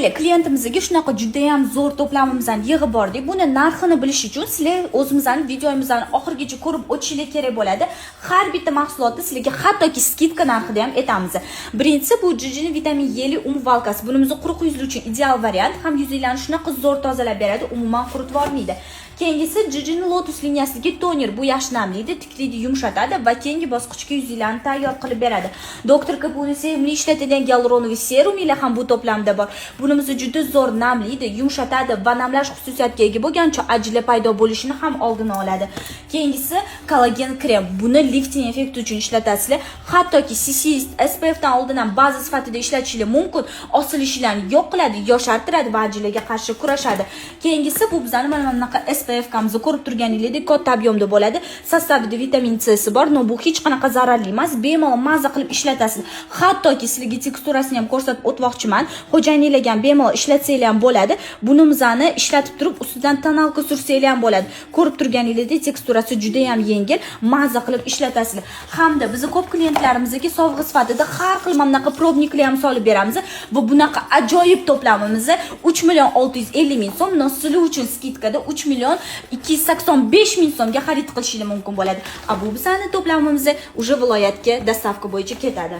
Qaranglar, klientimizga shunaqa judayam zo'r to'plamimizni yig'ib bordik. Buni narxini bilish uchun sizlar o'zimizni videomizni oxirigacha ko'rib o'tishinglar kerak bo'ladi. Har bitta mahsulotni sizlarga hattoki скидка narxida ham aytamiz. Birinchisi bu Jijini vitamin E'li умывалка si. Bunimiz quruq yuzli uchun ideal variant. Ham yuzinglarni shunaqa zo'r tozalab beradi, umuman quritib yubormaydi. Keyingisi Jijini Lotus liniyasidagi toner. Bu yaxshi namlaydi, tiklaydi, yumshatadi va keyingi bosqichga yuzinglarni tayyor qilib beradi. Doktor Kapuni sevimli ishlatadigan гиалуроновый serum ila ham bu to'plamda bor. Bunimiz juda zo'r namlaydi, yumshatadi va namlash xususiyatiga ega bo'lgancha ajina paydo bo'lishini ham oldini oladi. Keyingisi kollagen krem. Buni lifting effekti uchun ishlatasizlar. Hattoki CC, SPF dan oldin ham baza sifatida ishlatishingiz mumkin. Osilishlarni yo'q qiladi, yoshartiradi va ajinaga qarshi kurashadi. Keyingisi bu bizani mana bunaqa SPF kamizni ko'rib turganingizdek katta объем da bo'ladi. Состав ida vitamin C si bor, но bu hech qanaqa zararli emas. Bemalol maza qilib ishlatasiz. Hattoki sizlarga teksturasini ham ko'rsatib o'tmoqchiman. Xo'jayininglarga ham bemalol ishlatsanglar ham bo'ladi. Buni bizani ishlatib turib, ustidan тоналка sursanglar ham bo'ladi. Ko'rib turganingizdek teksturasi juda ham yengil, maza qilib ishlatasizlar. Hamda bizni ko'p klientlarimizga sovg'a sifatida har xil mana bunaqa пробник lar ham solib beramiz. Va bunaqa ajoyib to'plamimizni 3 million 650 ming so'm, но sizlar uchun скидка da 3 million 285 ming so'mga xarid qilishingiz mumkin bo'ladi. A bu bizani to'plamimiz уже viloyatga доставка bo'yicha ketadi.